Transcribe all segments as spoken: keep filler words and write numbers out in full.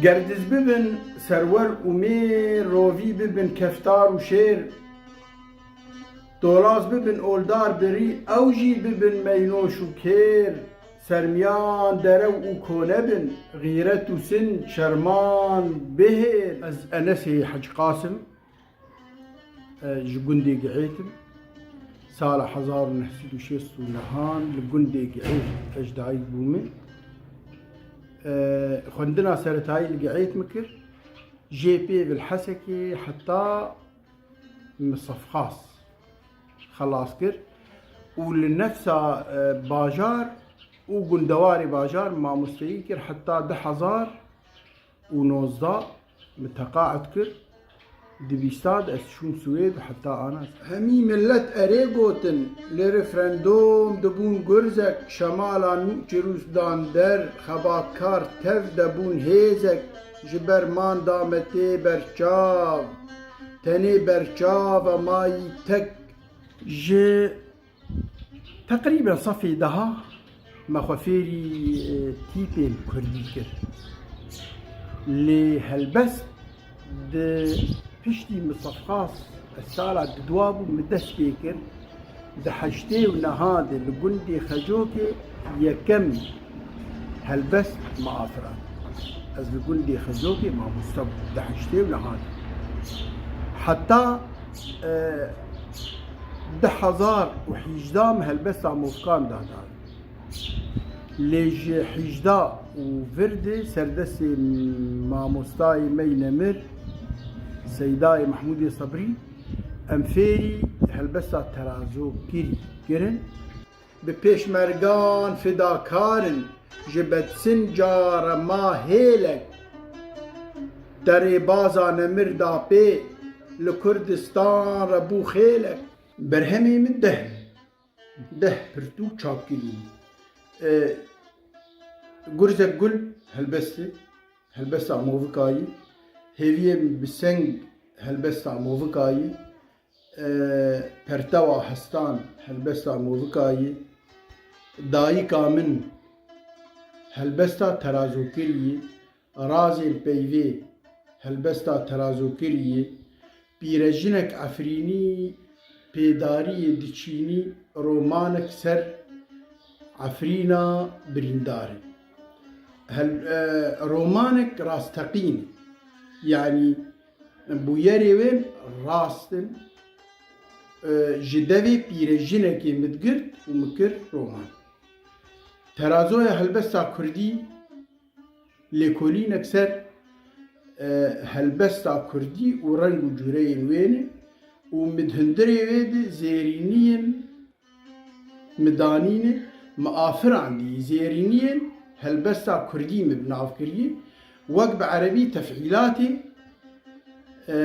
Gerdiz bibin serwer û mêr, rovî bibin keftar û şêr, dolaz bibin oldar birî, ew jî bibin meynoş û kêr, sermiyan derew û kone bin, xîret û sin çerman bihêr. Ez Enesê Hecî Qasim, e, ji gundê Giêt im. Sala hezar û neh sed û şêst û nehan li gundê Giêt ez dayik bûme. E, xwendina seretayî li Giêt min kir. Jê pê li Hesekê heta min sefxas xelas kir û li nefsa, e, bajar û gundewarê bajar mamosteyî kir heta du hezar û nozdeh min teqaet kir. Di bîsta de ez çûm Swêd û heta ana. Hemî millet erê gotin, li referandûm dibûn gurzek, şemala nû çirûs dan der, xebatkar tev de bûn hêzek, ji ber manda me tê berçav, tenê berçava mayî tek. Ji teqrîben sefê deha me xwe fêrî, e, tîpên kurdî kir. Lê helbest di piştî min sefxas sala didwa bû, min dest pê kir. Di heştê û neha de li gundê Xecokê yekem helbest me afirand. Ez li gundê Xecokê mamoste bûm di heştê û neha de. Heta, e, du hezar û hejde min helbesta Movikan da dawî. Lê ji hejda û vir de serdestê mamostayê me yî nemir Seydayê Mehmûdê Sebrî em fêrî helbesta terazokirî kirin. Bi pêşmergan fidakar in, ji Bedsinca re ma hêlek, te rêbaza nemir da pê, li Kurdistan re bû xêlek. Berhemê min deh, deh pirtûk çap kirî. E, Gurzek Gul helbestê, helbesta Movikayî, Hêviyê min bi seng helbesta Movikayî, e, Pertewa Hestan helbesta Movikayî, Dayika Min helbesta Terazokiriyî, Razên Peyvê helbesta Terazokiriyî, Pîrejinek Efrînî pêdariyê diçînî, romanek ser Efrîna birîndar e. Hel-, e, romanek rasteqîn e. Yanî bûyerê wê rast in. E, ji devê pîrejinekê min digirt û min kir roman. Terazoya helbesta kurdî lêkolînek ser, e, helbesta kurdî û reng û cûreyên wê ne û min di hundirê wê de zêrîniyên min danîne, min afirandî, zêrîniyên helbesta kurdî min bi nav kiriye. Wek bi erebî tefîlatê, e,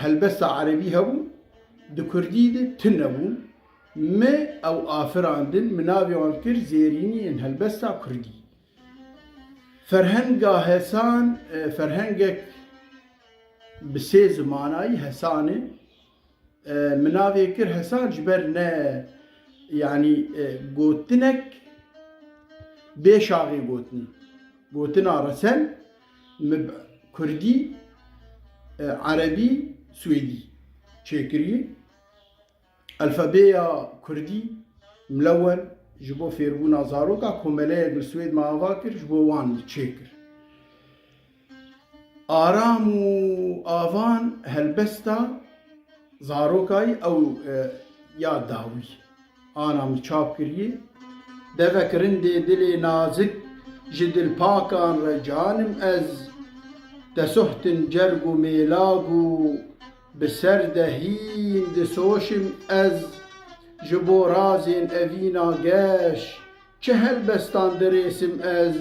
helbesta erebî hebûn, di kurdî de tune bûn. Min ew afirandin, min navê wan kir zêrîniyên helbesta kurdî. Ferhenga Hesan, e, ferhengek bi sê zimanayî Hesan e. E, min navê kir Hesan ji ber ne, yanî, e, gotinek bê şaxê gotinî. Gotina resen min bi kurdî, e, erebî, swêdî çêkirî. Alfabeya kurdî milewen ji bo fêrbûna zaroka komeleyek li Swêd me ava kir, ji bo wan çêkir. Aram û Avan helbesta zarokayî ew, e, ya dawî ana min çap kiriye. Devek rindê dilê nazik ji dilpakan re canim ez. Te sohtin cerg û mêlag û bi ser de hîn disoşim ez. Ji bo razên evîna geş çi helbestan dirêsim ez.